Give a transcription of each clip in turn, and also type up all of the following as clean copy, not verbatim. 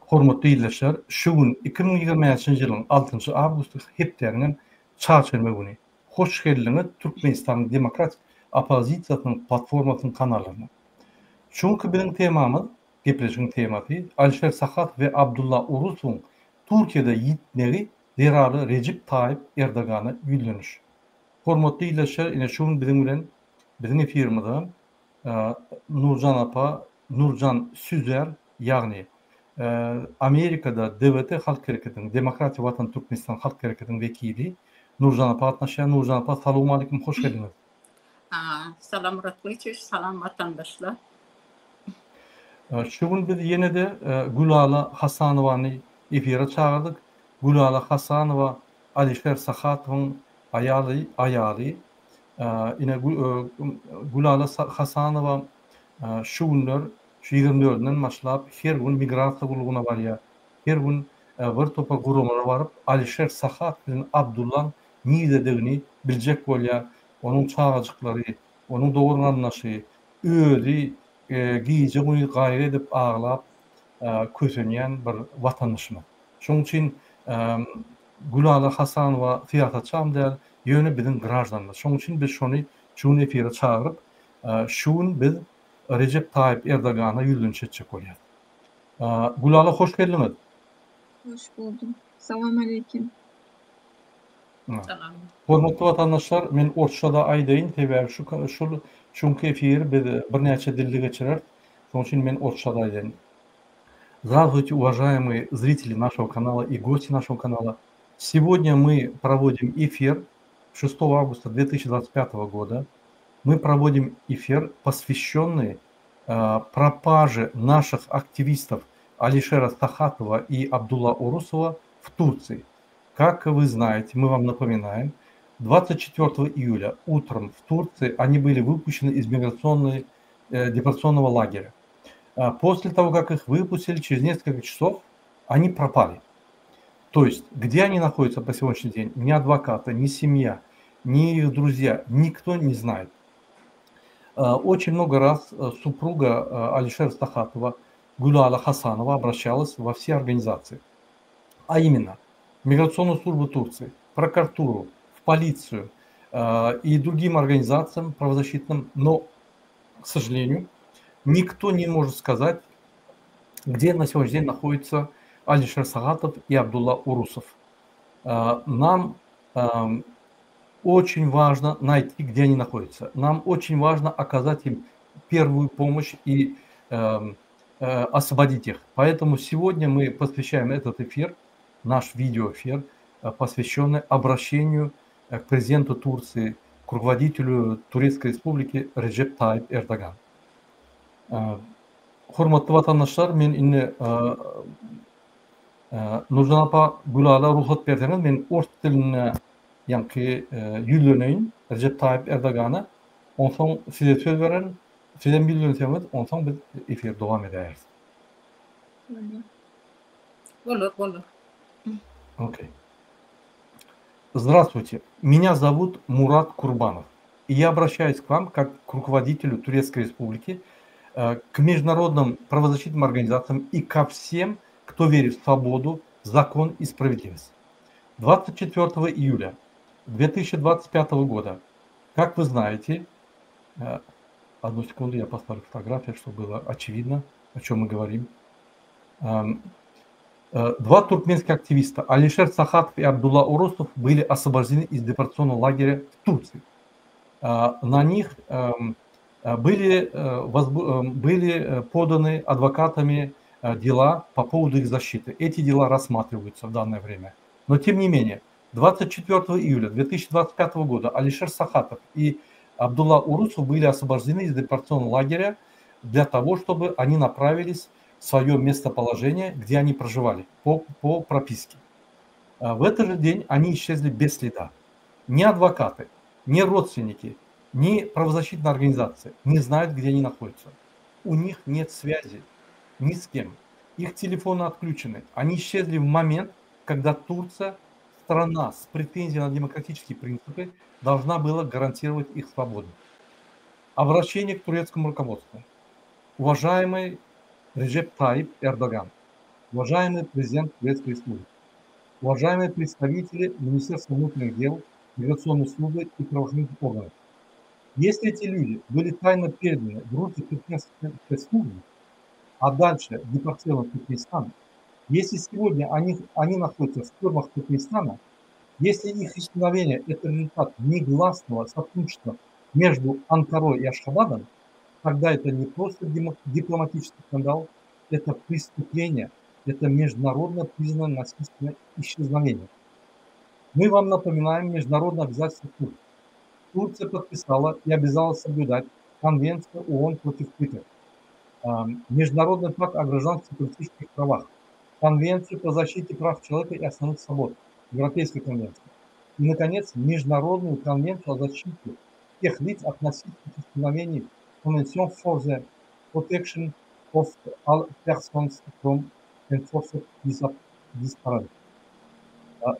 Hormatly ildeşler, şu gün 2025-nji ýylyň altynjy awgusty hepdäniňem çarşenbe güni. Hoş geldiňiz Türkmenistanyň demokratik oppozisiýasynyň platformasynyň kanallaryna. Şu günki biziň temamyz, gepleşigiň temasy, Alişer Sahatow we Abdulla Urusowyň Türkiýede ýitmegi zerarly Rejep Taýyp Erdogana ýüzleniş. Hormatly ildeşler, ine şu gün biziň bilen biziň efirimize Nurjan apa, Nurjan Süzer, ýagny Amerikada DWT halk hereketiniň, Demokratiýa Watany Türkmenistan halk hereketiniň wekili Nurjan apa gatnaşýar. Nurjan apa, salowmalikim, hoş geldiňiz. Salam Murat Gylyçowiç, salam watandaşlar. Şu gün biz ýene-de Gülala Hasanowany efire çagyrdyk. Gülala Hasanowa Alişer Sahatowyň aýaly, aýaly. Ine Gülala Hasanowa şu günler şu ýigrimi dördünden başlap her gün migrasiýa gullugyna barýar. Her gün bir topar guramalara baryp Alişer Sahatow bilen Abdullaň nirededigini biljek bolýar. Onuň çagajyklary, onuň dogan-garyndaşy, özi gije-gündiz gaýgy edip aglap kösenýän bir watandaşymyz. Şonuň üçin Gülala Hasanowa syýasatçam däl, ýöne biziň graždanymyz. Şonuň üçin biz şony şu gün efire çagyryp, şu gün biz Rejep Taýyp Erdogana ýüzleniş etjek bolýarys. Gülala hoş geldiňiz. Hoş buldum. Salam aleýkim. Salam. Hormatly watandaşlar, men orsça-da aýdaýyn, sebäbi şu şul şu günki efiri biz birnäçe dilde geçireris. Şonuň üçin men orsça-da aýdaýyn. Здравствуйте, уважаемые зрители нашего канала и гости нашего канала. Сегодня мы проводим эфир 6 августа 2025 года. Мы проводим эфир, посвященный э, пропаже наших активистов Алишера Сахатова и Абдулла Урусова в Турции. Как вы знаете, мы вам напоминаем, 24 июля утром в Турции они были выпущены из миграционной, э, депортационного лагеря. А после того, как их выпустили, через несколько часов они пропали. То есть, где они находятся по сегодняшний день, ни адвокаты, ни семья, ни их друзья, никто не знает. А, очень много раз э, супруга э, Алишера Сахатова, Гулала Хасанова, обращалась во все организации. А именно, Миграционную службу Турции, прокуратуру, в полицию э, и другим организациям правозащитным, но, к сожалению, никто не может сказать, где на сегодняшний день находится Алишер Сахатов и Абдулла Урусов. Э, нам эм, очень важно найти, где они находятся. Нам очень важно оказать им первую помощь и эм, э, освободить их. Поэтому сегодня мы посвящаем этот эфир, наш видеоэфир, э, посвященный обращению к президенту Турции, к руководителю Турецкой Республики Реджеп Тайып Эрдоган. Hormatly watandaşlar, men indi Nurjan apa Gülala rugsat berseňiz, men ors dilinde ýaňky ýüzleneýin Rejep Taýyp Erdogana. Onsoň size söz bererin. Sizem ýüzlenseňiz, onsoň biz efiri dowam edäýeris. Bolar, bolar. Okey. Здравствуйте, меня зовут Мурат Курбанов. И я обращаюсь к вам как к руководителю Турецкой Республики, э, к международным правозащитным организациям и ко всем, кто верит в свободу, закон и справедливость. 24 июля 2025 года, как вы знаете, э, одну секунду, я поставлю фотографию, чтобы было очевидно, о чем мы говорим. Эм, э, два туркменских активиста, Алишер Сахатов и Абдулла Урусов, были освобождены из депортационного лагеря в Турции. Э, на них эм, были, эм, были поданы адвокатами дела по поводу их защиты. Эти дела рассматриваются в данное время. Но тем не менее, 24 июля 2025 года Алишер Сахатов и Абдулла Урусов были освобождены из депортационного лагеря для того, чтобы они направились в свое местоположение, где они проживали по, по прописке. В этот же день они исчезли без следа. Ни адвокаты, ни родственники, ни правозащитные организации не знают, где они находятся. У них нет связи ни с кем. Их телефоны отключены. Они исчезли в момент, когда Турция, страна с претензией на демократические принципы, должна была гарантировать их свободу. Обращение к турецкому руководству. Уважаемый Реджеп Тайип Эрдоган, Уважаемый президент Турецкой Республики, уважаемые представители Министерства внутренних дел, миграционной службы и правоохранительных органов, если эти люди были тайно переданы в руки туркменских спецслужб, а дальше депортированы в Туркменистан, если сегодня они, они находятся в тюрьмах Туркменистана, если их исчезновение – это результат негласного сотрудничества между Анкарой и Ашхабадом, тогда это не просто дипломатический скандал, это преступление, это международно признанное насильственное исчезновение. Мы вам напоминаем международное обязательство Турции. Турция подписала и обязалась соблюдать Конвенцию ООН против пыток, Международный пакт о гражданских и политических правах, Конвенцию по защите прав человека и основных свобод, Европейскую конвенцию. И, наконец, Международную конвенцию о защите тех лиц от насильственных исчезновений Convention for the Protection of All Persons from Enforced Disappearance.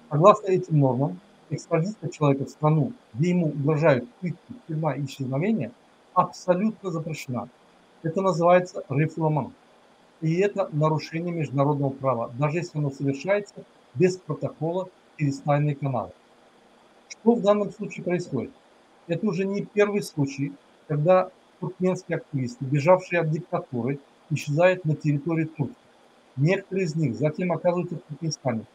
Согласно этим нормам, экстрадиция человека в страну, где ему угрожают пытки, тюрьма и исчезновение, абсолютно запрещена. Это называется refoulement. И это нарушение международного права, даже если оно совершается без протокола через тайные каналы. Что в данном случае происходит? Это уже не первый случай, когда туркменские активисты, бежавшие от диктатуры, исчезают на территории Турции. Некоторые из них затем оказываются в Туркменистане,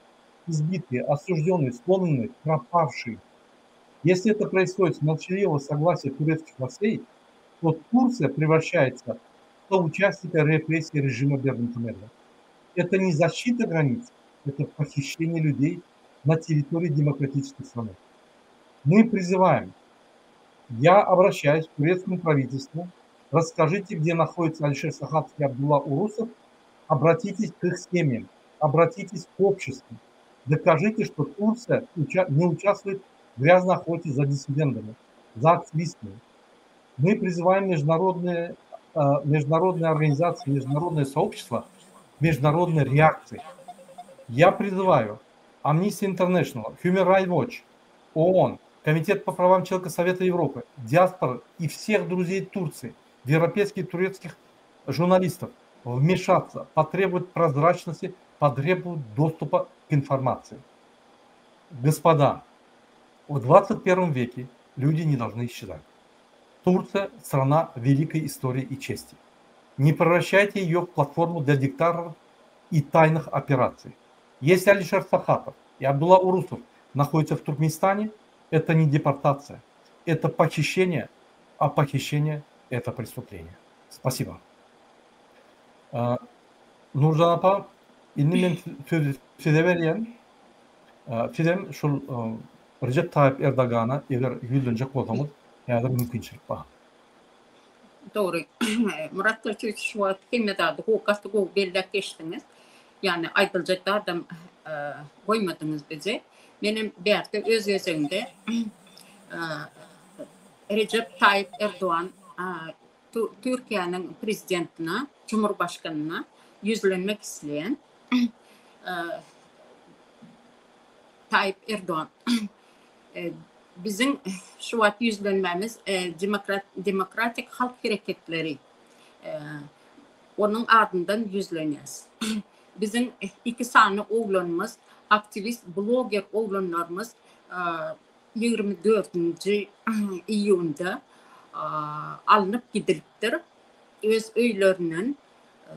избитые, осужденные, сломленные, пропавшие. Если это происходит с молчаливого согласия турецких властей, то Турция превращается в соучастника репрессий режима Бердымухамедова. Это не защита границ, это похищение людей на территории демократической страны. Мы призываем, я обращаюсь к турецкому правительству, расскажите, где находится Алишер Сахатов и Абдулла Урусов, обратитесь к их семьям, обратитесь к обществу, докажите, что Турция не участвует в грязной охоте за диссидентами, за активистами. Мы призываем международные, международные организации, международное сообщество к международной реакции. Я призываю Amnesty International, Human Rights Watch, ООН, Комитет по правам человека Совета Европы, диаспоры и всех друзей Турции, европейских и турецких журналистов вмешаться, потребовать прозрачности, потребовать доступа к информации. Господа, в 21 веке люди не должны исчезать. Турция – страна великой истории и чести. Не превращайте ее в платформу для диктаторов и тайных операций. Если Алишер Сахатов и Абдулла Урусов находятся в Туркменистане, это не депортация, это похищение, а похищение – это преступление. Спасибо. Nurjan apa, indi men sözi size berýän. Sizem şul Rejep Taýyp Erdogana eger ýüzlenjek bolsaňyz, häzir mümkinçilik bar. Dogry. Myrat Gylyçowiç şu wagt hemme zady gowy, gaty gowy belläp geçdiňiz. Ýagny aýdyljak zadam goýmadyňyz bize. Menem bärde öz gezegimde Rejep Taýyp Erdogan Türkiýäniň prezidentine, Cumhurbaşkanyna ýüzlenmek isleýän. Taýyp Erdogan biziň şu wagt ýüzlenmämiz demokratik halk hereketleri onuň adyndan ýüzlenýäs. Biziň iki sany oglanymyz, aktiwist, bloger oglanlarymyz 24-nji iýunda alnyp gidilipdir öz öýlerinden.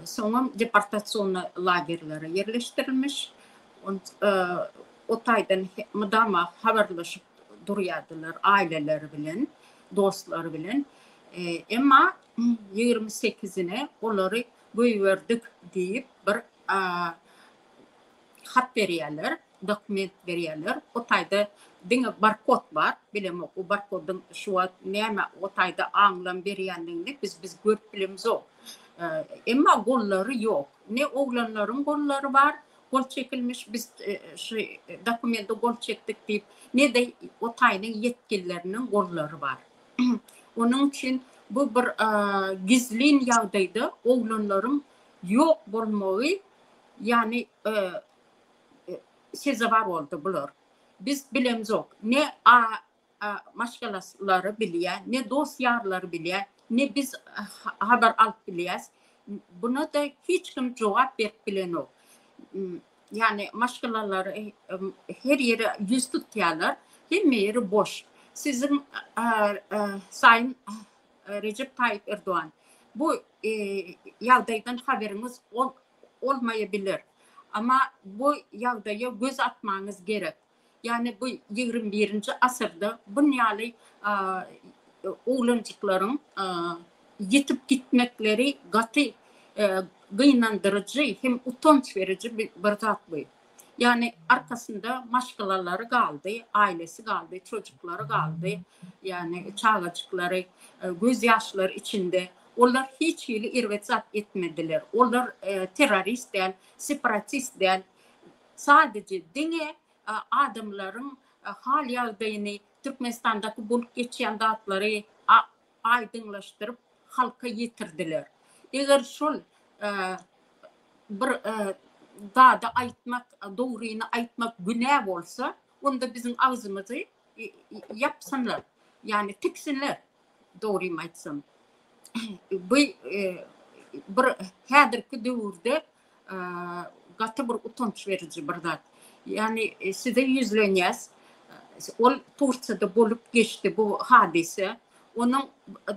Soňam deportasionny lagerlere ýerleşdirilmiş. O taýdan mydama habarlaşyp durýardylar aileleri bilen, dostlary bilen. Emma 28-ine olary goýberdik diýip bir hat berýärler, dokument berýärler. O taýda diňe barkod bar. Bilemok, o barkodyň şu wagt näme o taýda aňlam berýändigini biz biz görüp bilemzok. Emma gollary ýok. Ne oglanlaryň gollary bar, gol çekilmiş biz şu dokumente gol çekdik diýip, ne-de o taýynyň ýetginleriniň gollary bar. Onuň üçin bu bir gizlin ýagdaýda oglanlaryň ýok bolmagy, ýagny sezewar boldy bular. Biz bilemzok. Ne a maşgalalary bilýär, ne dost-ýarlary bilýär, ne biz habar alyp bilýäs. Buna-da hiç kim jogap berip bilenok. Ýagny maşgalalary her ýere ýüz tutýarlar, hemme ýeri boş. Siziň Saýyn Rejep Taýyp Erdogan, bu ýagdaýdan habaryňyz olmaýabiler. Amma bu ýagdaýa göz atmagyňyz gerek. Ýagny bu 21-nji asyrda bun ýaly oglanjyklaryň ýitip gitmekleri gaty gynandyryjy hem utanç beriji bir zat bu. Ýagny arkasynda maşgalalary galdy, ailesi galdy, çocuklary galdy, ýagny çagajyklary göz ýaşlary içinde. Olar hiç hili erbet zat etmediler. Olar terrorist däl, separatist däl. Sadece diňe adamlaryň hal ýagdaýyny, Türkmenistandaky bolup geçýän zatlary aýdyňlaşdyryp halka ýetirdiler. Eger şol bir zady aýtmak, dogryny aýtmak günä bolsa, onda biziň agzymyzy ýapsynlar, ýagny tiksinler, dogrymy aýtsam. Bu bir häzirki döwürde gaty bir utanç beriji bir zat. Ýagny size ýüzlenýäs. Ol Tursiýada bolup geçdi bu hadysa. Onuň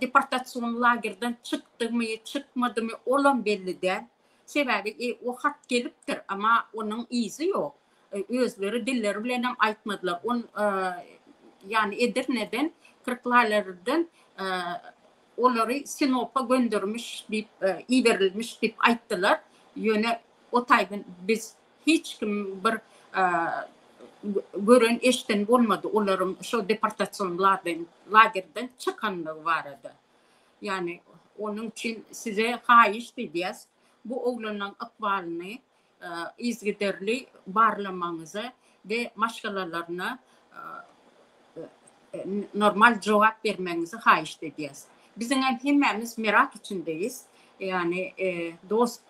deportasion lagerden çykdymy, çykmadymy olam belli däl. Sebäbi o hat gelipdir, amma onuň yzy ýok. Özleri dilleri bilenem aýtmadylar. On ýagny Edirneden, Kyrklalerden Olary Sinopa göndermiş diýip, iberilmiş diýip aýtdylar. Ýöne o taýdan biz hiç kim bir gören, eşiden bolmady olaryň şo deportasion lagerden çykanlygy barada. Ýagny onuň üçin size haýyşt edýäs, bu oglanlaryň ykbalyny yzygiderli barlamagyňyzy we maşgalalaryna normal jogap bermegiňizi haýyşt edýäs. Biziň hem hemmämiz merak içindeýis. Ýagny dost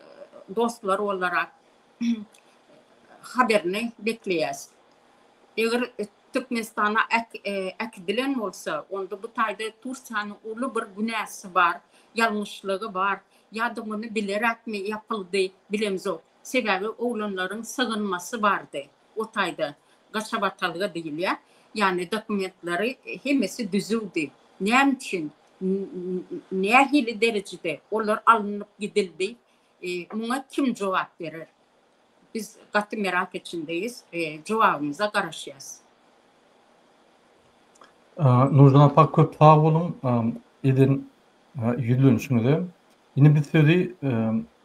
dostlar olarak haberini bekleýäs. Eger Türkmenistana äkidilen bolsa, onda bu taýda Tursiýanyň uly bir günäsi bar, ýalňyşlygy bar. Ýa-da muny bileräkmi ýapyldy, bilemzok. Sebäbi oglanlaryň sygynmasy bardy o taýda. Gaçabatalga diýilýär. Ýagny dokumentleri hemmesi düzüwdi. Näme üçin, nähili derejede olar alnyp gidildi, muňa kim jogap berer? Biz gaty merak içindeýis, jogabymyza garaşýas. Nurjan apa köp sag boluň eden ýüzlenişiňize. Indi biz sözi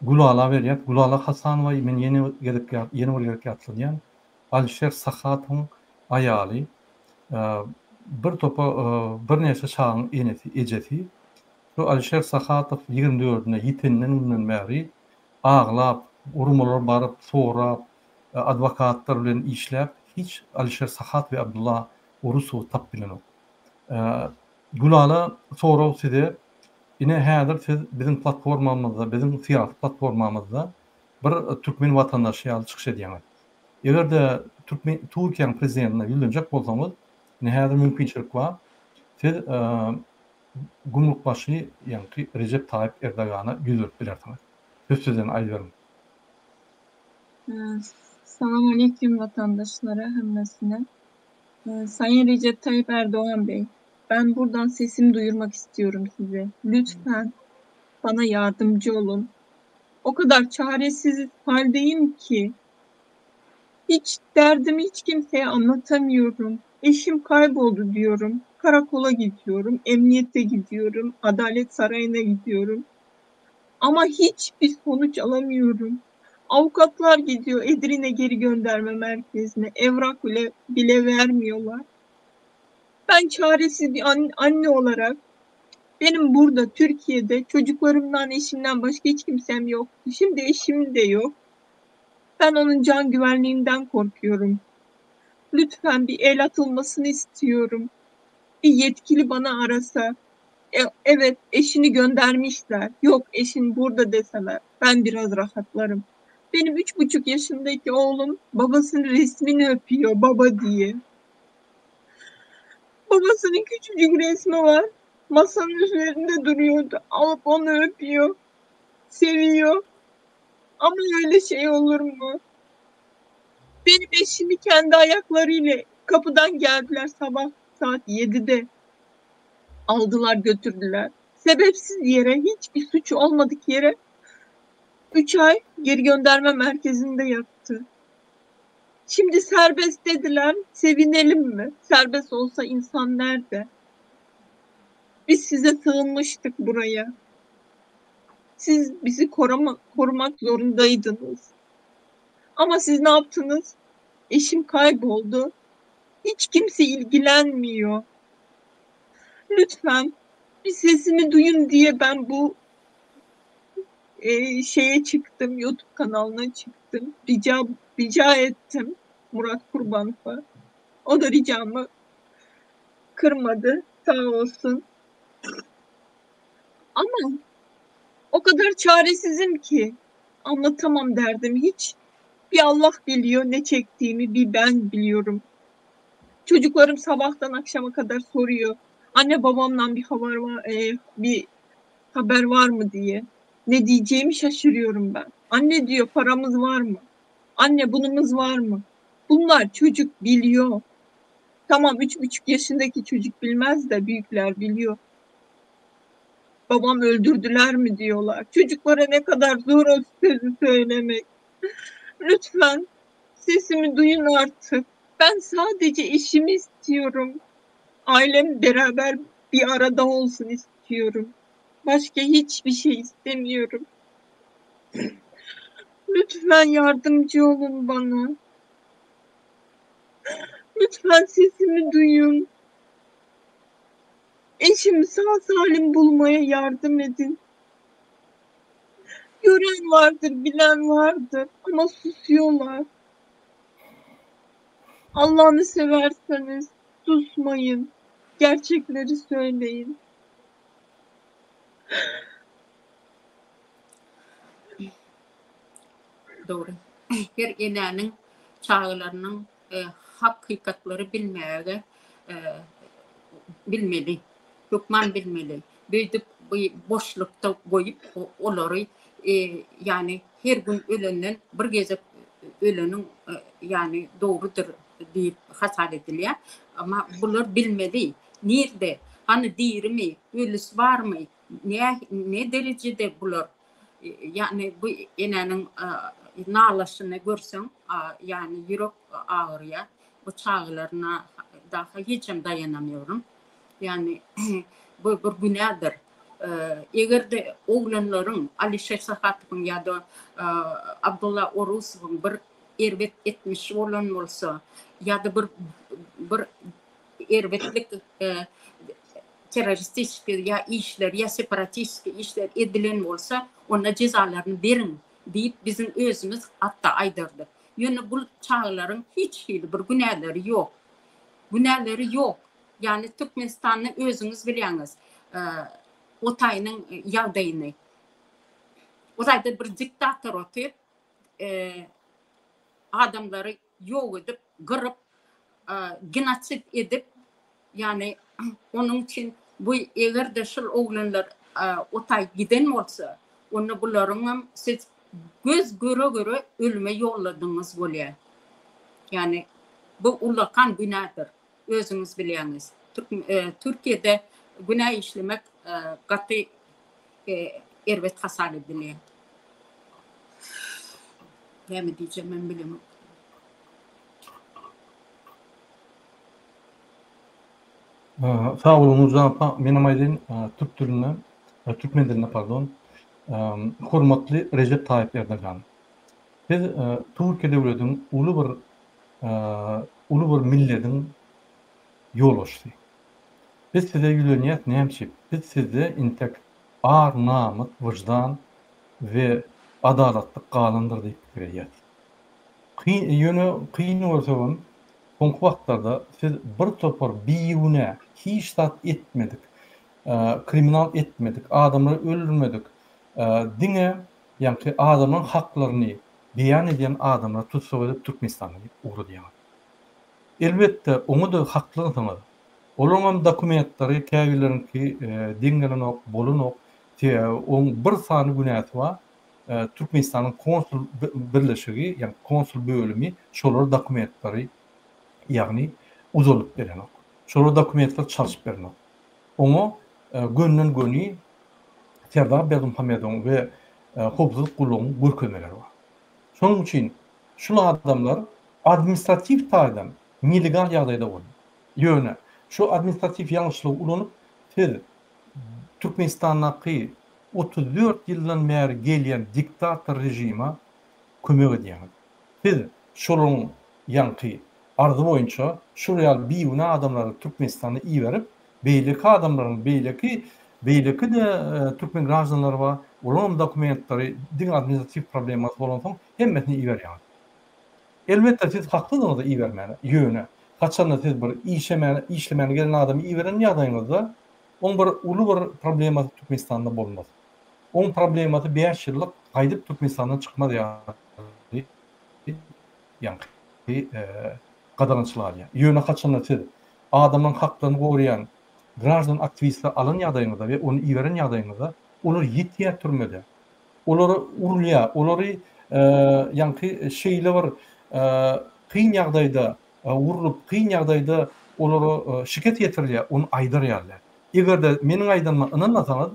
Gülala berýäs. Gülala Hasanowa men ýene gezek ýene bir gezek ýatladýan. Alişer Sahatowyň aýaly bir topa birnäçe çagaň enesi, ejesi. Şu Alişer Sahatow 24-ünde ýitenden günden bäri aglap, guramalara baryp, sorap, adwokatlar bilen işläp hiç Alişer Sahatow we Abdulla Orusowy tapyp bilenok. Gülala sorag size ine häzir siz biziň platformamyzda biziň syýasy platformamyzda bir türkmen watandaşy ýaly çykyş edýäňiz. Egerde türkmen Türkiýäniň prezidentine ýüzlenjek bolsaňyz ine häzir mümkinçilik bar. Siz gümrükbaşy ýaňky Rejep Taýyp Erdogana ýüzlenip bilersiňiz. Söz sizden aýdyberiň. Salam aleýkum watandaşlara hemmesine. Sayın Recep Tayyip Erdoğan Bey, ben buradan sesimi duyurmak istiyorum size. Lütfen bana yardımcı olun. O kadar çaresiz haldeyim ki hiç derdimi hiç kimseye anlatamıyorum. Eşim kayboldu diyorum. Karakola gidiyorum, emniyete gidiyorum, Adalet Sarayı'na gidiyorum. Ama hiçbir sonuç alamıyorum. Avukatlar gidiyor Edirne geri gönderme merkezine. Evrak bile, bile vermiyorlar. Ben çaresiz bir anne olarak benim burada Türkiye'de çocuklarımdan, eşimden başka hiç kimsem yok. Şimdi eşim de yok. Ben onun can güvenliğinden korkuyorum. Lütfen bir el atılmasını istiyorum. Bir yetkili bana arasa. E, evet eşini göndermişler. Yok eşin burada deseler ben biraz rahatlarım. Benim 3,5 yaşındaki oğlum babasının resmini öpüyor baba diye. Babasının küçücük resmi var. Masanın üzerinde duruyordu. Alıp onu öpüyor. Seviyor. Ama öyle şey olur mu? Benim eşimi kendi ayaklarıyla kapıdan geldiler sabah saat 7'de. Aldılar götürdüler. Sebepsiz yere hiçbir suçu olmadık yere 3 ay geri gönderme merkezinde yattı. Şimdi serbest dediler. Sevinelim mi? Serbest olsa insan nerede? Biz size sığınmıştık buraya. Siz bizi koruma, korumak zorundaydınız. Ama siz ne yaptınız? Eşim kayboldu. Hiç kimse ilgilenmiyor. Lütfen bir sesimi duyun diye ben bu e, şeye çıktım, YouTube kanalına çıktım. Rica rica ettim Murat Kurbanov'a. O da ricamı kırmadı. Sağ olsun. Ama o kadar çaresizim ki anlatamam derdim hiç. Bir Allah biliyor ne çektiğimi, bir ben biliyorum. Çocuklarım sabahtan akşama kadar soruyor. Anne babamla bir haber var, e, bir haber var mı diye. Ne diyeceğimi şaşırıyorum ben. Anne diyor paramız var mı? Anne bunumuz var mı? Bunlar çocuk biliyor. Tamam 3,5 yaşındaki çocuk bilmez de büyükler biliyor. Babam öldürdüler mi diyorlar. Çocuklara ne kadar zor o sözü söylemek. Lütfen sesimi duyun artık. Ben sadece eşimi istiyorum. Ailem beraber bir arada olsun istiyorum. Başka hiçbir şey istemiyorum. Lütfen yardımcı olun bana. Lütfen sesimi duyun. Eşimi sağ salim bulmaya yardım edin. Gören vardır, bilen vardır ama susuyorlar. Allah'ını severseniz susmayın. Gerçekleri söyleyin. Dogry. Her enäniň çagalarynyň hakykatlary bilmäge bilmeli. Hökman bilmeli. Beýdip bu boşlukda goýup olary ýagny her gün ölenden bir gezek öleniň ýagny dogrudyr diýip hasap edilýär. Emma bular bilmeli. Nirde? Hany dirimi? Ölüsi barmy? Ne ne derejede bular? Ýagny bu enäniň nalaşyny görseň, ýagny ýürek agyrýar. Bu çagalaryna daha hiçem daýanamýoryn. Ýagny bu bir günädir. Eger-de oglanlaryň Alişer Sahatowyň ýa-da Abdulla Orusowyň bir erbet etmişi bolan bolsa ýa-da bir bir erbetlik terroristiçki ýa işler ýa separatistiski işler edilen bolsa, onda jezalaryny beriň diýip biziň özümiz hatda aýdardyk. Ýöne bul çagalaryň hiç hili bir günäleri ýok. Günäleri ýok. Ýagny Türkmenistanda özüňiz bilýäňiz o taýynyň ýagdaýyny. O taýda bir diktator otyr. Adamlary ýok edip, gyryp, genosid edip, ýagny onuň üçin bu eger-de şul oglanlar o taý giden bolsa, onda bularyňam siz göz göre-göre ölüme ýolladygyňyz bolýar. Ýagny bu ullakan günädir. Özüňiz bilýäňiz. Türkiýede günä işlemek gaty erbet hasap edilýär. Näme diýjegimem bilemok. Sag boluň Nurjan apa, menem aýdaýyn türk dilinde, türkmen dilinde pardon. Hormatly Rejep Taýyp Erdogan. Siz Türkiýe döwletiniň uly bir uly bir millediň ýolbaşçysy. Biz size ýüzlenýäs näme üçin? Biz sizde intek ar, namys, wyždan we adalatlyk galandyr diýip pikir edýäs. Kyn, ýöne kyn görsegem, soňky wagtlarda siz bir topar bigünä, hiç zat etmedik, kriminal etmedik, adamlary öldürmedik, diňe ýaňky adamlaryň haklaryny beýan edýän adamlary tussag edip Türkmenistana ugradýaňyz. Elbetde, oňa-da haklysyňyz. Olaryňam dokumentleri käbirleriňki deň gelenok, bolanok. Sebäbi oň bir sany günäsi bar. Türkmenistanyň konsul birleşigi, ýagny konsul bölümi şolara dokumentleri, ýagny uzalyp berenok. Şolara dokumentleri çalşyp berenok. Oňa gönden-göni Serdar Berdimuhamedowyň we howpsuzlyk gullugynyň görkezmeleri bar. Şonuň üçin şul adamlar administratiw taýdan nelegal ýagdaýda boldy. Ýöne şu administratiw ýalňyşlygy ulanyp siz Türkmenistandaky 34 ýyldan bäri gelýän diktator režime kömek edýäňiz. Siz şolaryň ýaňky arzy boýunça şul ýaly bigünä adamlary Türkmenistana iberip, beýleki adamlaryň beýleki beýleki-de türkmen graždanlary bar, olaryňam dokumentleri diňe administratiw problemasy bolansoň hemmesini iberýäňiz. Elbetde siz haklydyňyz ibermäne, ýöne haçanda siz bir işemäne işlemäne gelen adamy iberen ýagdaýyňyzda oň bir uly bir problemasy Türkmenistanda bolmaz. Oň problemasy 5 ýyllyk gaýdyp Türkmenistandan çykmaz ýaly ýaňky gadagançylyk alýar. Ýöne haçanda siz adamlaryň haklaryny goraýan graždan aktiwistleri alan ýagdaýyňyzda we ony iberen ýagdaýyňyzda olar ýitýär türmede. Olara urulýar, olary ýaňky şeýle bir kyn ýagdaýda urlup, kyn ýagdaýda olara şikes ýetirilýär, ony aýdar ýaly däl. Eger-de meniň aýdanyma ynanmasaňyz,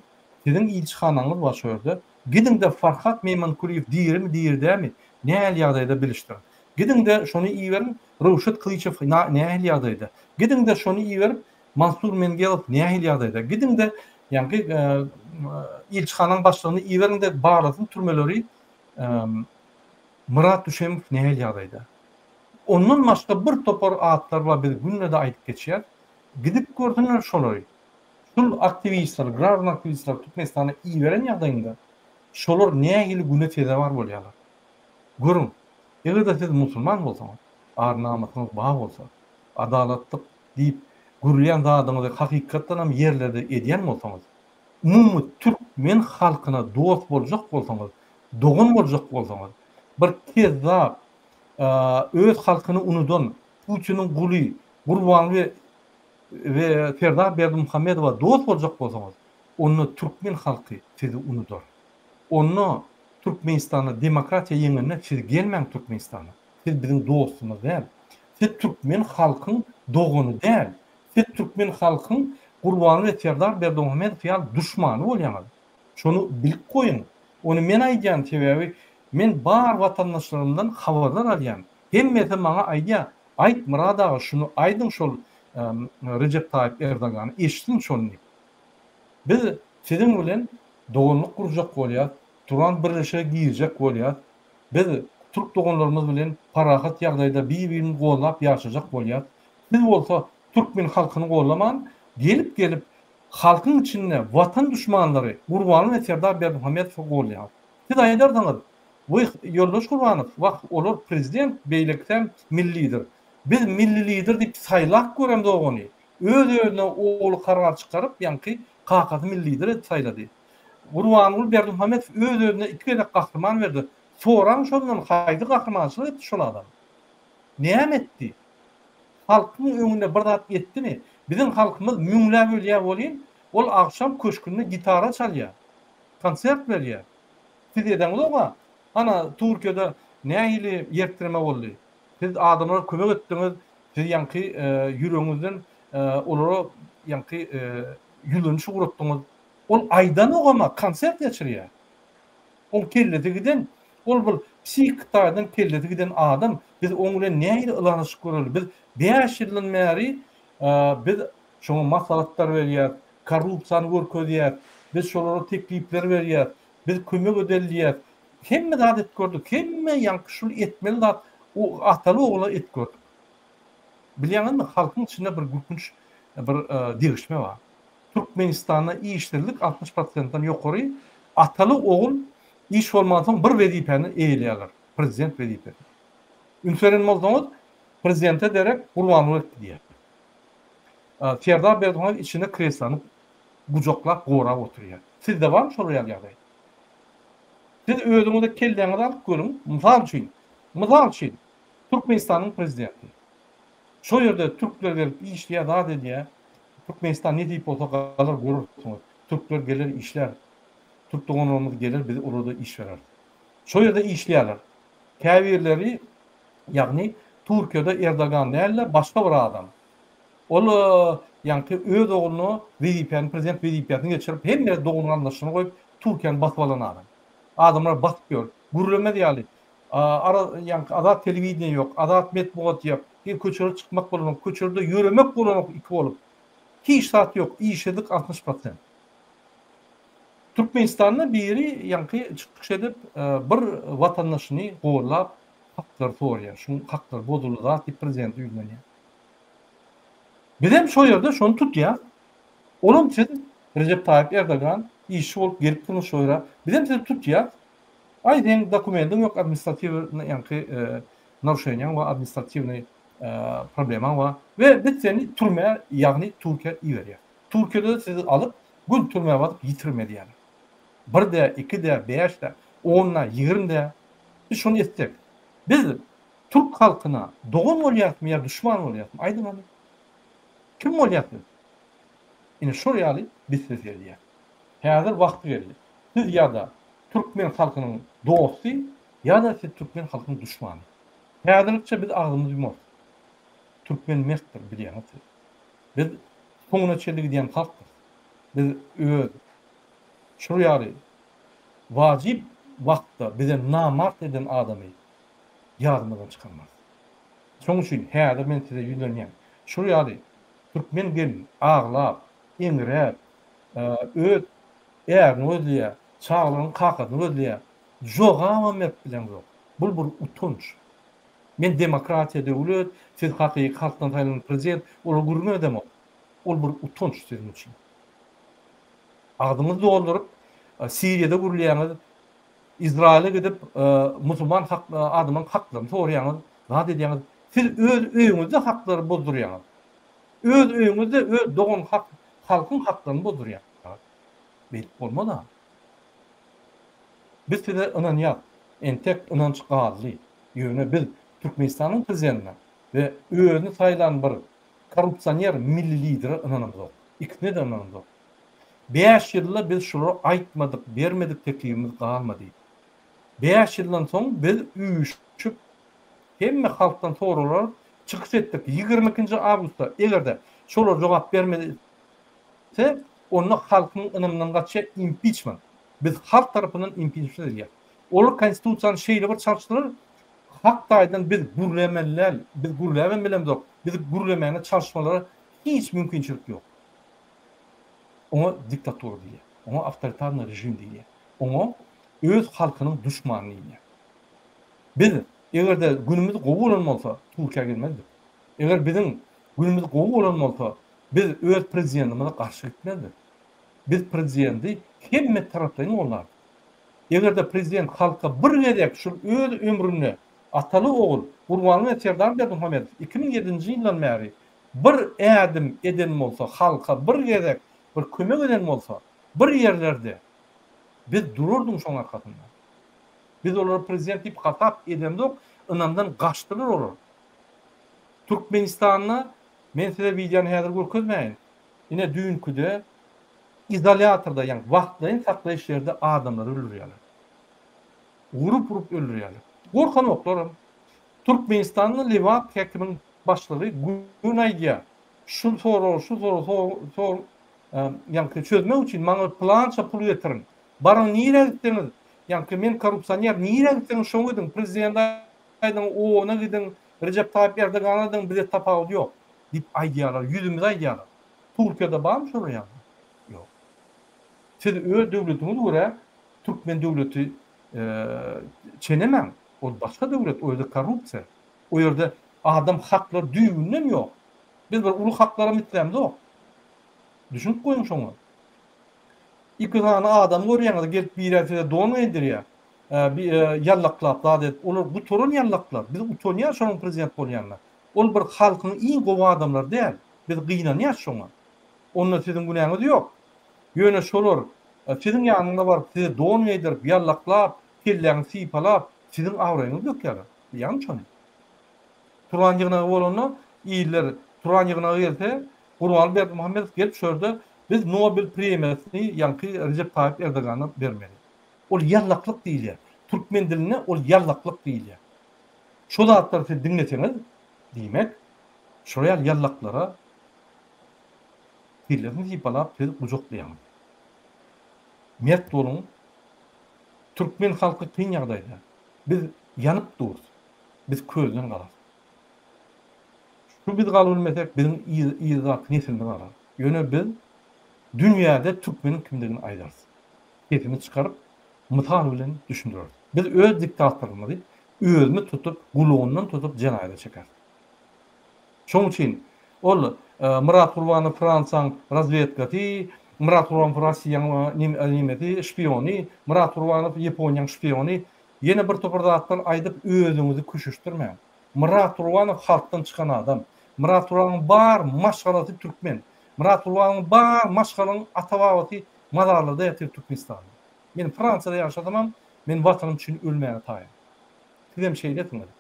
siziň ilçihanaňyz bar şo ýerde, gidiň-de Farhat Meýmankulyýew dirimi, diri dälmi, nähili ýagdaýda bilişdiriň. Gidiň-de şony iberiň, Röwşet Kylyçow nähili ýagdaýda. Gidiň-de şony iberip, Mansur Mengelow nähili ýagdaýda? Gidiň-de, ýaňky ilçihanaň başlygyny iberiň-de, barlasyn türmeleri, Myrat Düşemow nähili ýagdaýda? Ondan başga bir topar atlar bar, biz günde-de aýdyp geçýäs. Gidip görsünler şolary. Şul aktiwistler, graždan aktiwistler Türkmenistana iberen ýagdaýynda şolar nähili güne sezewar bolýarlar. Görüň, eger-de siz musulman bolsaňyz, ar-namysyňyz bar bolsa, adalatlyk diýip gürleýän zadyňyzy hakykatdanam ýerlerde edýän bolsaňyz, umumy türkmen halkyna dost boljak bolsaňyz, dogan boljak bolsaňyz, bir kezzap, öz halkyny unudan Putiniň guly Gurbanguly we Serdar Berdimuhamedowa dost boljak bolsaňyz, onda türkmen halky sizi unudar. Onda Türkmenistanda demokratiýa ýeňende siz gelmäň Türkmenistana. Siz biziň dostumyz däl. Siz türkmen halkyň dogany däl. Siz türkmen halkyň Gurbanguly we Serdar Berdimuhamedow ýaly duşmany bolýaňyz. Şony bilip goýuň. Ony men aýdýan sebäbi men bar watandaşlarymdan habarlar alýan. Hemmesi maňa aýdýar, aýt Myrat aga şuny aýdyň şol Rejep Taýyp Erdogana eşitsin şony diýip. Biz siziň bilen doganlyk gurjak bolýas, Turan birleşige girjek bolýas. Biz türk doganlarymyz bilen parahat ýagdaýda bir-birini gollap ýaşajak bolýas. Siz bolsa türkmen halkyny gollaman, gelip-gelip halkyň içinde watan duşmanlary Gurbanguly we Serdar Berdimuhamedowy gollaýaňyz. Siz aýdarsyňyz, Wyh, ýoldaş Gurbanow, wah, olar prezident, beýlekisem milli lider. Biz milli lider diýip saýlap göremzok ony. Öz-özüne ogly karar çykaryp, ýaňky kakasy milli lider edip saýlady. Gurbanguly Berdimuhamedow öz-özüne iki gezek gahryman berdi. Soraň şondan haýsy gahrymançylyk etdi şol adam? Näme etdi? Halkyň öňünde bir zat etdimi? Biziň halkymyz müňläp ölýär welin, ol agşam köşgünde gitara çalýar. Konsert berýär. Siz edeňizog-a. Ana, Türkiýede nähili ýertitreme boldy. Siz adamlara kömek etdiňiz, siz ýaňky ýüregiňizden olara ýaňky ýüzleniş ugratdyňyz. Ol aýdanogam-a, konsert geçirýär. Oň kellesi giden, ol bir psihiki taýdan kellesi giden adam. Biz oň bilen nähili ylalaşyk göreli? Biz bäş ýyldan bäri biz şoňa maslahatlar berýäris, korrupsiýany görkezýäris, biz şolara teklipler berýäris, biz kömek edeli diýýäris. Hemme zat edip gördük. Hemme ýaňky şul etmeli zat ataly-ogula edip gördük. Bilýäňizmi, halkyň içinde bir gülkünç bir degişme bar. Türkmenistanda işsizlik 60 prosentden ýokary, ataly ogul iş bolmansoň bir wezipäni eýeleýärler, prezident wezipesini. Üns beren bolsaňyz, prezidente derek Gurbanguly gidýär. Serdar Berdimuhamedow içinde kreslony gujaklap gorap oturýar. Sizde barmy şolar ýaly ýagdaý? Siz özüňize kelläňizi alyp görüň, mysal üçin, mysal üçin, Türkmenistanyň prezidenti. Şo ýerde türkler gelip işleýär, zat edýär. Türkmenistan nesip bolsa galar görersiňiz. Türkler geler işlär. Türk doganlarymyz geler biz olara iş bereris. Şo ýerde işleýärler. Käbirleri, ýagny Türkiýede Erdogan däl-de, başga bir adam. Ol ýaňky öz ogluna wezipäni, prezident wezipesini geçirip, hemme dogan-garyndaşlaryny goýup, Türkiýäni basyp alan adam. Adamlar basyp ýör. Gürlemez ýaly. Ara, ýaňky azat telewideniýe ýok, azat metbugat ýok. Bir köçelere çykmak bolanok, köçelerde ýöremek bolanok iki bolup. Hiç zat ýok, işsizlik 60 prosent. Türkmenistanda biri ýaňky çykyş edip, bir watandaşyny gollap, haklary soraýar. Şuň haklary bozuldy zat diýip prezidente ýüzlenýär. Bizem şo ýerde şony tutýas. Olam siz Rejep Taýyp Erdogan işçi bolup gelipsiňiz şo ýere. Bizem sizi tutýas. Aý seň dokumendiň ýok administratiwnyý ýaňky naruşeniýaň bar administratiwnyý problemaň bar we biz seni türmä ýagny Türkiýä iberýäs. Türkiýede sizi alyp gün türmä basyp ýitirim edýärler. Bir dä, iki dä, bäş dä, on dä, ýigrim dä. Biz şony etsek, biz türk halkyna dogan bolýasmy ýa duşman bolýasmy? Aýdyň hany. Kim bolýas biz? Ine şol ýaly biz size seredýäs. Häzir wagty geldi. Siz ýa-da türkmen halkynyň dosty, ýa-da siz türkmen halkynyň duşmany. Häzirlikçe biz agzymyzy ýumarys. Türkmen mertdir, bilýäňiz siz. Biz soňuna çenli gidýän halkdyrys. Biz öz şol ýaly wajyp wagtda bize namart eden adamy ýadymyzdan çykarmarys. Şonuň üçin häzir men size ýüzlenýän. Şol ýaly türkmen gelin aglap, eňräp, öz ärini gözleýär, çagalarynyň kakasyny gözleýär. Jogabam berip bileňzok. Bul bir utanç. Men demokratiýa döwlet, siz hakyky halkdan saýlanan prezident, olar gürrüň edemok. Ol bir utanç siziň üçin. Agzyňyzy dolduryp Siriýada gürleýäňiz, Izraýyla gidip musulman hak adamlaryň haklaryny soraýaňyz, zat edýäňiz. Siz öz öýüňizde haklary bozdurýaňyz. Öz öýüňizde öz dogan hak halkyň haklaryny bozdurýaňyz. Beýdip bolmaz-a. Biz size ynanýas. Entek ynanç galdy. Ýöne biz Türkmenistanyň prezidentine we özüni saýlan bir korrupsioner milli lidere ynanamzok. Ikisine-de ynanamzok. Bäş ýylda biz şulara aýtmadyk, bermedik teklibimiz galmady. Bäş ýyldan soň biz üýşüp, hemme halkdan soraglar alyp, çykyş etdik. Ýigrimi ikinji awgustda eger-de şolar jogap bermese, onda halkyň ynamyndan gaçýar impiçment. Biz halk tarapyndan impiçment edilýär. Olar konstitusiýany şeýle bir çalyşdylar, hak taýdan biz gürlemeli däl, biz gürläbem bilemzok, bizi gürlemäne çalyşmalara hiç mümkinçilik ýok. Oňa diktatura diýilýär. Oňa awtoritarnyý režim diýilýär. Oňa öz halkynyň duşmany diýilýär. Biz eger-de günümiz gowy bolan bolsa, Türkiýä gelmezdik. Eger biziň günümiz gowy bolan bolsa, biz öz prezidentimize garşy gitmezdik. Biz prezidenti hemme taraplaýyn gollardyk. Eger-de prezident halka bir gezek şul öz ömründe ataly ogul Gurbanguly we Serdar Berdimuhamedow 2007-nji ýyldan bäri bir ädim eden bolsa halka bir gezek bir kömek eden bolsa bir ýerlerde biz durardyň şoň arkasynda. Biz olary prezident diýip hasap edemzok ynamdan gaçdylar olar. Türkmenistanda men size wideony häzir görkezmäýin. Ine düýnküde izolýatorda ýagny wagtlaýyn saklaýyş ýerde adamlary öldürýärler. Urup urup öldürýärler. Gorkanoklaram. Türkmenistanda Lebap häkimiň başlygy gün aýdýar. Şu soragy şu soragy sor ýaňky çözmek üçin maňa pylança pul getiriň. Baryň nirä gitseňiz, ýaňky men korrupsioner nirä gitseňiz şoňa gidiň, prezidente aýdyň, ona gidiň, Rejep Taýyp Erdogana aýdyň bize tapawudy ýok diýip aýdýarlar, ýüzümize aýdýarlar. Türkiýede barmy şolar ýaly? Ýok. Siz öz döwletiňiz görä türkmen döwleti çenemäň. Ol başga döwlet, o ýerde korrupsiýa. O ýerde adam haklary düýbünden ýok. Biz bir uly haklaram islämzok. Düşünip goýuň şoňa. Iki sany adam görýäňiz, gelip birä size don geýdirýär. Ýallaklap zat edip, olar gutaran ýallaklar. Biz utanýas şonuň prezident bolýanyna. Ol bir halkyň iň gowy adamlary däl. Biz gynanýas şoňa. Onda siziň günäňiz ýok. Ýöne şolar siziň ýanyňyza baryp size don geýdirip, ýallaklap, kelläňizi sypalap, siziň abraýyňyzy dökýärler. Bilýäňmi şony? Turan ýygnagy bolanda iller Turan ýygnagy gelse, Gurbanguly Berdimuhamedow gelip şu ýerde biz Nobel premiýasyny ýaňky Rejep Taýyp Erdogana bermeli. Ol ýallaklyk diýilýär. Türkmen dilinde ol ýallaklyk diýilýär. Şo zatlary siz diňleseňiz, diýmek, şol ýaly ýallaklara kellesini sypalap siz gujaklaýaňyz. Mert boluň. Türkmen halky kyn ýagdaýda. Biz ýanyp durus. Biz közden galarys. Şu biz galybilmesek biziň yzdaky nesilimiz galar. Ýöne biz dünýäde türkmeniň kimdigini aýdarys. Sesimizi çykaryp mysal bilen düşündireris. Biz öz diktatorymyzy özümiz tutup gulagyndan tutup jenaýata çekeris. Şoň üçin ol Myrat Gurbanow Fransiýaň razwedkasy, Myrat Gurbanow Rossiýaň nemesi, şpiony, Myrat Gurbanow Ýaponiýaň şpiony, ýene bir topar zatlar aýdyp özüňizi köşeşdirmäň. Myrat Gurbanow halkdan çykan adam. Myrat Gurbanowyň bar maşgalasy türkmen. Myrat Gurbanowyň bar maşgalaň ata-babasy mazarlarda ýatyr Türkmenistanda. Men Fransiýada ýaşasamam men watanym üçin ölmäge taýyn. Sizem şeýlesiňiz.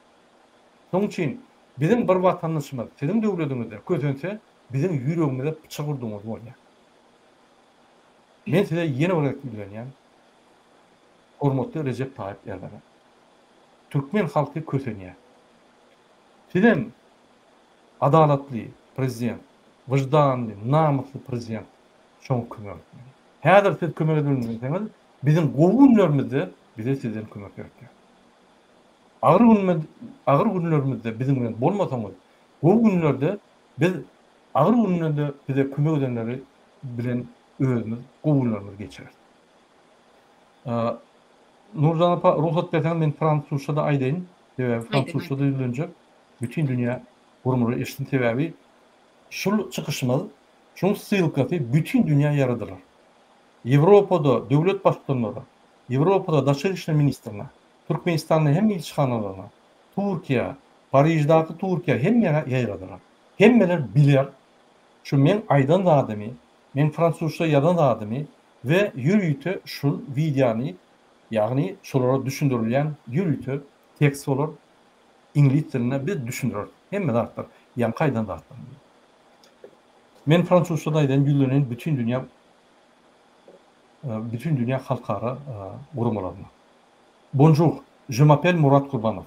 Şonuň üçin biziň bir watandaşymyz siziň döwlediňizde kösense biziň ýüregimize pyçak urdugyňyz bolýar. Men size ýene bir gezek ýüzlenýän. Hormatly Rejep Taýyp Erdogan. Türkmen halky kösenýär. Sizem adalatly prezident, wyždanly, namysly prezident şoňa kömek etmeli. Häzir siz kömek edip bilmeseňiz, biziň gowy günlerimizde bize sizden kömek gerek däl. Agyr günümiz, agyr günlerimizde biziň bilen bolmasaňyz, gowy günlerde biz agyr günlerde bize kömek edenleri bilen özümiz gowy günlerimizi geçireris. Nurjan apa, rugsat berseňiz men fransuzça-da aýdaýyn. Sebäbi fransuzça-da ýüzlenjek. Bütin dünýä gurumlary eşitsin. Sebäbi şul çykyşymyz, şuň ssylkasy bütin dünýä ýaradylar. Ýewropada döwlet baştutanlary, Ýewropada daşary işler ministrine, Türkmenistanda hem ilçihanalaryna, Türkiýä, Pariždaky Türkiýä hemmäge ýaýradylar. Hemmeler biler şu meň aýdan zadymy, meň fransuzça ýazan zadymy we ýörite şul wideony, ýagny şolara düşündirilýän ýörite tekst bolar, iňlis dilinde biz düşündireris hemme zatlar, ýaňky aýdan zatlarymy. Men fransuzça-da aýdaýyn, ýüzleneýin bütin dünýä bütin dünýä halkara guramalaryna. Bonjour, je m'appelle Murat Kurbanov.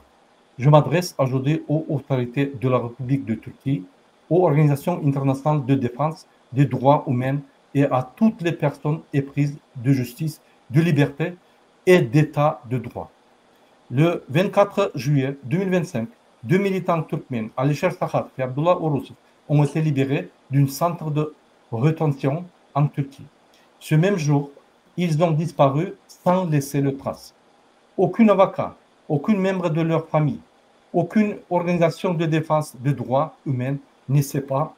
Je m'adresse aujourd'hui aux autorités de la République de Turquie, aux organisations internationales de défense des droits humains et à toutes les personnes éprises de justice, de liberté et d'état de droit. Le 24 juillet 2025, deux militants turkmènes, Alisher Sahat et Abdullah Orusov, ont été libérés d'un centre de rétention en Turquie. Ce même jour, ils ont disparu sans laisser de trace. Aucun avocat, aucun membre de leur famille, aucune organisation de défense des droits humains ne sait pas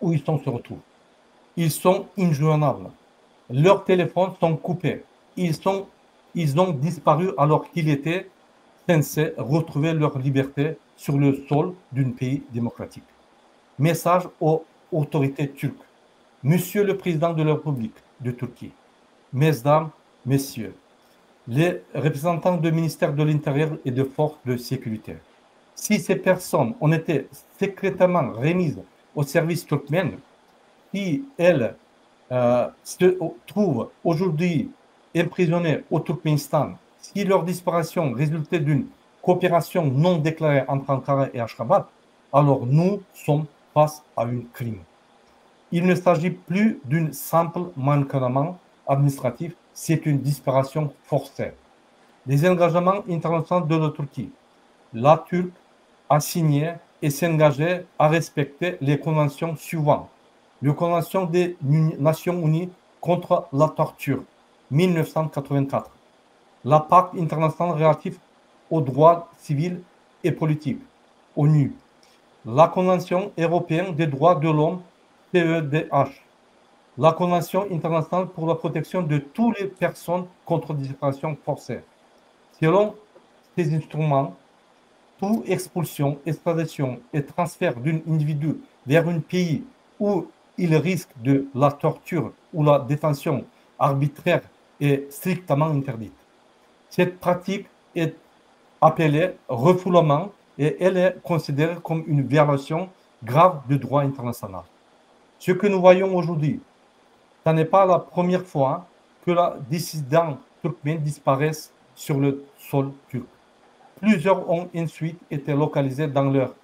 où ils sont se retrouvent. Ils sont injoignables. Leurs téléphones sont coupés. Ils, sont, ils ont disparu alors qu'ils étaient censés retrouver leur liberté sur le sol d'un pays démocratique. Message aux autorités turques. Monsieur le Président de la République de Turquie, Mesdames, Messieurs, les représentants du ministère de l'Intérieur et des forces de sécurité, si ces personnes ont été secrètement remises au service turkmène, qui, elles, euh, se trouvent aujourd'hui emprisonnées au Turkménistan, si leur disparition résultait d'une coopération non déclarée entre Ankara et Ashgabat, alors nous sommes face à un crime. Il ne s'agit plus d'un simple manquement administratif, c'est une disparition forcée. Les engagements internationaux de la Turquie. La Turquie a signé et s'est à respecter les conventions suivantes. La Convention des Nations Unies contre la torture, 1984. La Pacte international relatif aux droits civils et politiques, ONU. La Convention européenne des droits de l'homme, CEDH. La Convention internationale pour la protection de toutes les personnes contre disparition forcée. Selon ces instruments, toute expulsion, extradition et transfert d'un individu vers un pays où il risque de la torture ou la détention arbitraire est strictement interdite. Cette pratique est appelée refoulement et elle est considérée comme une violation grave du droit international. Ce que nous voyons aujourd'hui, ce n'est pas la première fois que la dissident turkmène disparaisse sur le sol turc. Plusieurs ont ensuite été localisés dans leur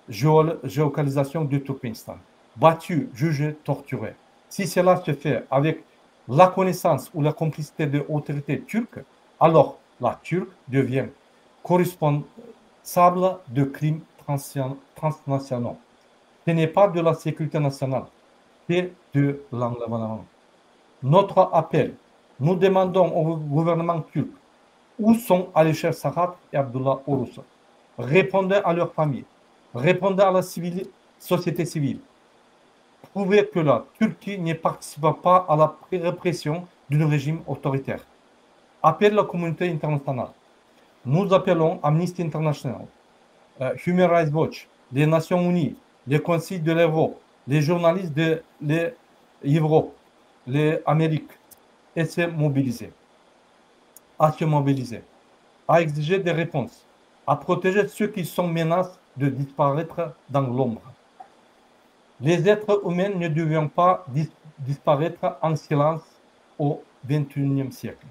géolocalisation du Turkménistan. Battus, jugés, torturés. Si cela se fait avec la connaissance ou la complicité de l'autorité turque, alors la Turque devient corresponsable de crimes transnationaux. Ce n'est pas de la sécurité nationale, c'est de l'enlèvement. Notre appel, nous demandons au gouvernement turc où sont Alisher Sahat et Abdullah Orusov. Répondez à leur famille, répondez à la société civile. Prouvez que la Turquie ne participe pas à la répression d'un régime autoritaire. Appelle la communauté internationale. Nous appelons Amnesty International, euh, Human Rights Watch, les Nations Unies, les Conseils de l'Europe, les journalistes de l'Europe, les Amériques, et se mobiliser, à se mobiliser, à exiger des réponses, à protéger ceux qui sont menacés de disparaître dans l'ombre. Les êtres humains ne devront pas disparaître en silence au XXIe siècle.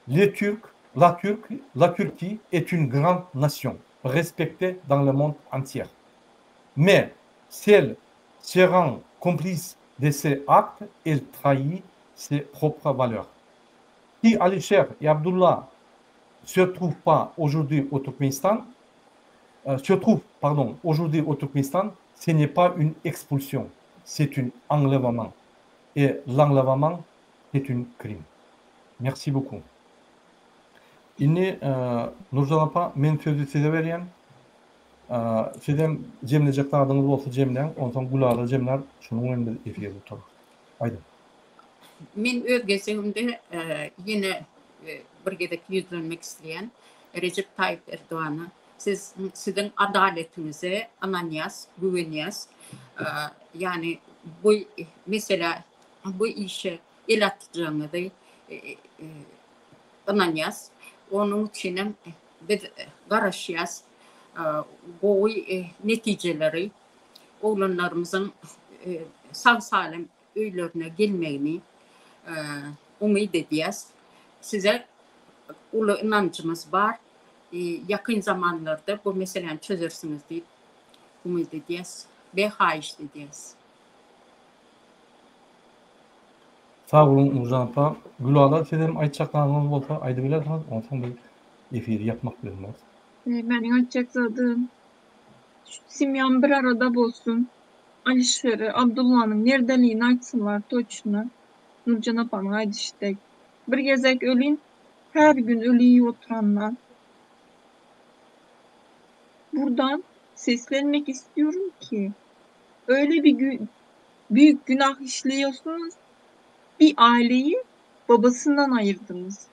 Les Turcs, la, Turquie, la Turquie est une grande nation respectée dans le monde entier. Mais si elle se rend complice de ces actes, elle trahit ses propres valeurs. Si Alisher et Abdullah se trouvent pas aujourd'hui au Turkménistan, euh, se trouvent pardon, aujourd'hui au Turkménistan, ce n'est pas une expulsion, c'est un enlèvement. Et l'enlèvement, c'est un crime. Merci beaucoup. Indi Nurjan apa men sözi size berýän. Sizem jemlejek zadyňyz bolsa jemläň, onsoň Gülala jemlär, şonuň bilen biz efiri gutararys. Aýdyň. Men öz gezegimde ýene bir gezek ýüzlenmek isleýän Rejep Taýyp Erdogana. Siz siziň adaletiňize ynanýas, güwenýäs. Ýagny bu meselä, bu işe el atjagyňyzy ynanýas. Onuň üçinem biz garaşýas gowy netijeleri, oglanlarymyzyň sag-salym öýlerine gelmegini umyt edýäs. Size uly ynanjymyz bar. Ýakyn zamanlarda bu meseläni çözersiňiz diýip umyt edýäs we haýyşt edýäs. Sag boluň Nurjan apa. Gülala sizem aýtjak zadyňyz bolsa aýdybilersiňiz onsoň biz efiri ýapmak bilen bolarys. Meniň aýtjak zadym şu semýam bir arada bolsun. Alişeri Abdullanyň nerdeligini aýtsynlar toçno. Nurjan apanyň aýdyşy dek. Bir gezek ölin her gün öli iýip oturandan. Buradan seslenmek istiyorum ki öyle bir büyük günah işliyorsunuz. Bir aileyi babasından ayırdınız.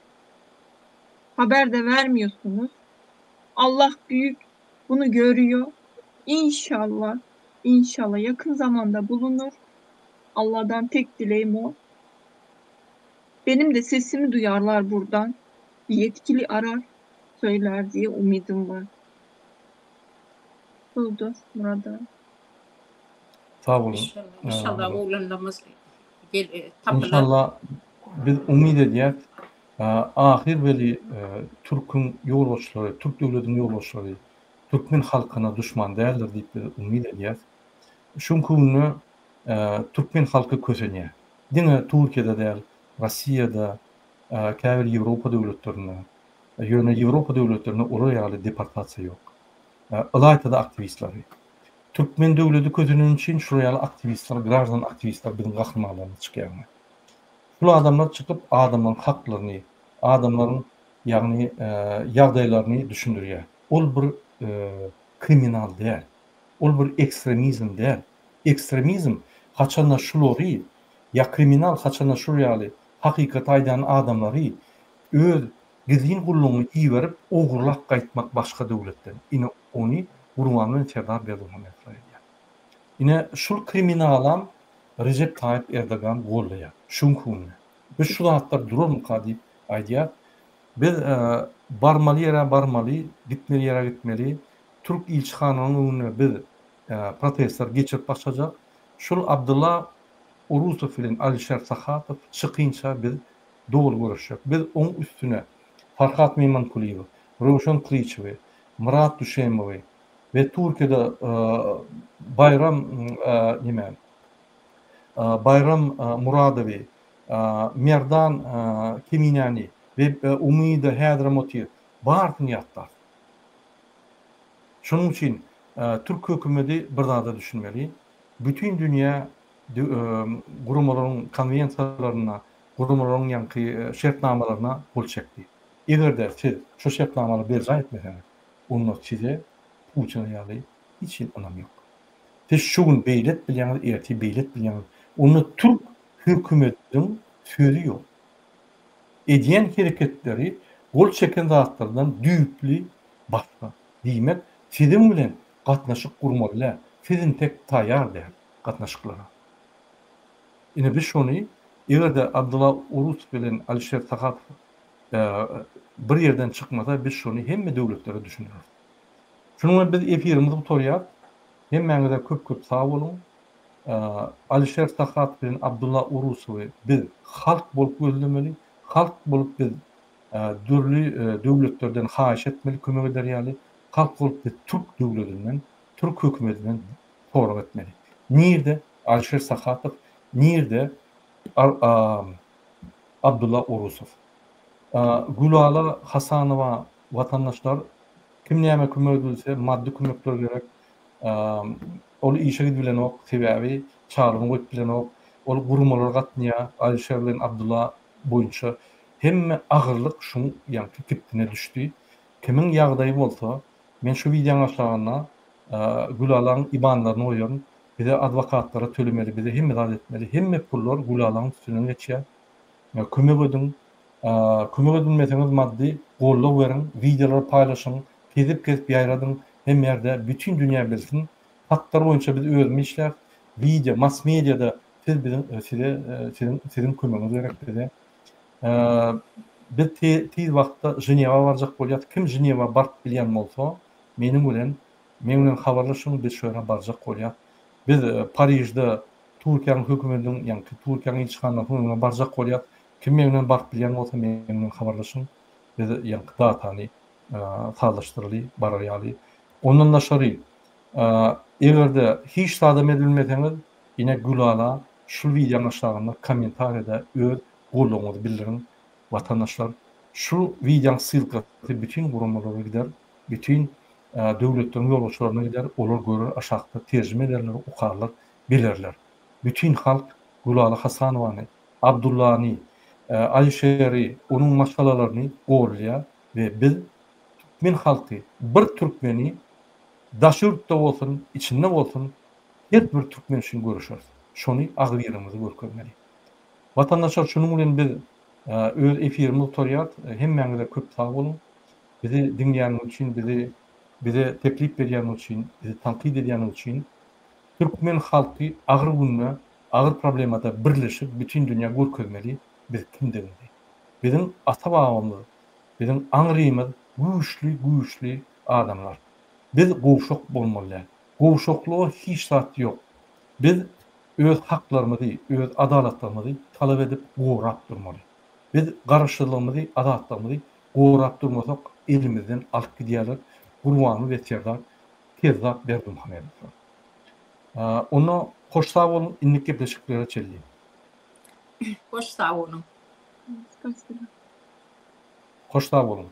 Haber de vermiyorsunuz. Allah büyük bunu görüyor. İnşallah, inşallah yakın zamanda bulunur. Allah'dan tek dileğim o. Benim de sesimi duyarlar buradan. Bir yetkili arar, söyler diye umidim var. Oldu Murada. Sag boluň. Inşallah oglanlarymyz gel tapylar. Inşallah biz umyt edýäs. Ahyr weli türküň ýolbaşçylary, türk döwletiniň ýolbaşçylary türkmen halkyna duşman däldir diýip biz umyt edýäs. Şu günde türkmen halky kösenýär. Diňe Türkiýede däl, Russiýada, käbir Ýewropa döwletlerinde. Ýöne Ýewropa döwletlerinde olar ýaly deportasiýa ýok. Ylaýta-da aktiwistleri. Türkmen döwleti kösenen üçin şular ýaly aktiwistler, graždan aktiwistler biziň gahrymanlarymyz çykýar. Şul adamlar çykyp adamlaryň haklaryny, adamlaryň ýagny ýagdaýlaryny düşündirýär. Ol bir kriminal däl. Ol bir ekstremizm däl. Ekstremizm haçanda şulary ýa kriminal haçanda şul ýaly hakykaty aýdan adamlary öz gizlin gullugyny iberip ogurlap gaýtmak başga döwletden. Ine ony Gurbanguly Serdar Berdimuhamedowlar edýär. Ine şul kriminalam Rejep Taýyp Erdogan goldaýar. Şu günki günde. Biz şu zatlar durarmyka diýip aýdýas. Biz barmaly ýere barmaly, gitmeli ýere gitmeli. Türk ilçihananyň öňünde biz protestler geçirip başlajak. Şul Abdylla Urusow bilen Alişer Sahatow çykynça biz doly göreşjek. Biz oň üstüne. Farhat Meýmankulyýewi, Röwşen Kylyçewi, Myrat Düşemowy we Türkiýede Baýram neme Baýram Muradowy, Merdan Keminäni we Umyda häzirem otyr. Barysyny ýatlarys. Şonuň üçin türk hökümedi bir zada düşünmeli. Bütin dünýä guramalaryň konwensiýalaryna, guramalaryň ýaňky şertnamalaryna gol çekdi. Eger-de siz şu şertnamalary berjaý etmeseňiz, onda size Putin ýaly hiç hili ynam ýok. Siz şu gün beýle edip bilýäňiz, ertir beýle edip bilýäňiz. Onda türk hökümediniň sözi ýok. Edýän hereketleri gol çeken zatlardan düýpli başga. Diýmek, siziň bilen gatnaşyk gurmaly däl. Siz intek taýýar däl gatnaşyklara. Ine biz şony eger-de Abdylla Urusow bilen Alişer Sahatow bir ýerden çykmasa biz şony hemme döwletlere düşündireris. Şunuň bilen biz efirimizi gutarýas. Hemmäňize köp köp sag boluň. Alişer Sahatow bilen Abdylla Urusowy biz halk bolup gözlemeli. Halk bolup biz dürli döwletlerden haýyş etmeli kömek eder ýaly. Halk bolup biz türk döwletinden, türk hökümetinden sorag etmeli. Nirde Alişer Sahatow, nirde Abdulla Urusow? Gülala Hasanowa watandaşlar kim näme kömek edilse maddy kömekler gerek. Ol işe gidip bilenok, sebäbi çalygyny goýup bilenok. Ol guramalara gatnaýar, Alişer bilen Abdulla boýunça hemme agyrlyk şuň ýaňky kibtine düşdi. Kimiň ýagdaýy bolsa, men şu wideoň aşagyna Gülalaň ibanlaryny goýaryn. Bize adwokatlara tölemeli, bize hemme zat etmeli. Hemme pullar Gülalaň üstünden geçýär. Kömek ediň. Kömek edilmeseňiz maddy goldaw beriň, wideolary paýlaşyň, kesip-kesip ýaýradyň, hemme ýerde bütin dünýä bilsin. Faktlar boýunça biz özümiz işläris. Wideo, mass mediada siz biziň size siziň siziň kömegiňiz gerek bize. Biz tiz wagtda Ženewa barjak bolýas. Kim Ženewa baryp bilýän bolsa, meniň bilen meň bilen habarlaşyň, biz şo ýere barjak bolýas. Biz Parižde Türkiýäniň hökümetiniň, ýagny Türkiýäniň ilçihanasynyň öňüne barjak bolýas. Kim meň bilen baryp bilýän bolsa, meň bilen habarlaşyň. Biz ýaňky datany sazlaşdyraly, barar ýaly. Ondan daşary, eger-de hiç zadam edilmeseňiz, ine Gülala şul wideonyň aşagynda kommentariýada öz goldawyňyzy bildiriň. Watandaşlar, şu wideonyň ssylkasy bütin guramalara gider, bütin döwletleriň ýolbaşçylaryna gider, olar görer, aşakda terjime ederler, okarlar, bilerler. Bütin halk Gülala Hasanowany, Abdullany, Alyşeri, onuň maşgalalaryny goldaýar we biz türkmen halky bir türkmeni daşy ýurtda bolsun, içinde bolsun her bir türkmen üçin göreşeris. Şony agzybirligimizi görkezmeli. Watandaşlar şunuň bilen biz öz efirimizi gutarýarys. Hemmäňize köp sag boluň. Bizi diňleýäniňiz üçin, bizi bize teklip berýäniňiz üçin, bizi tankyt edýäniňiz üçin. Türkmen halky agyr günde, agyr problemada birleşip bütin dünýä görkezmeli biz kimdigimizi. Biziň ata-babamyz, biziň aňrymyz güýçli güýçli adamlar. Biz gowşak bolmaly däl. Gowşaklyga hiç zat ýok. Biz öz haklarymyzy, öz adalatlygymyzy talap edip gorap durmaly. Biz garaşsyzlygymyzy, azatlygymyzy gorap durmasak elimizden alyp gidýärler Gurbanguly we Serdar Kezzap Berdimuhamedowlar. Onda hoş sag boluň indiki gepleşiklere çenli. Hoş sag boluň. Hoş sag boluň.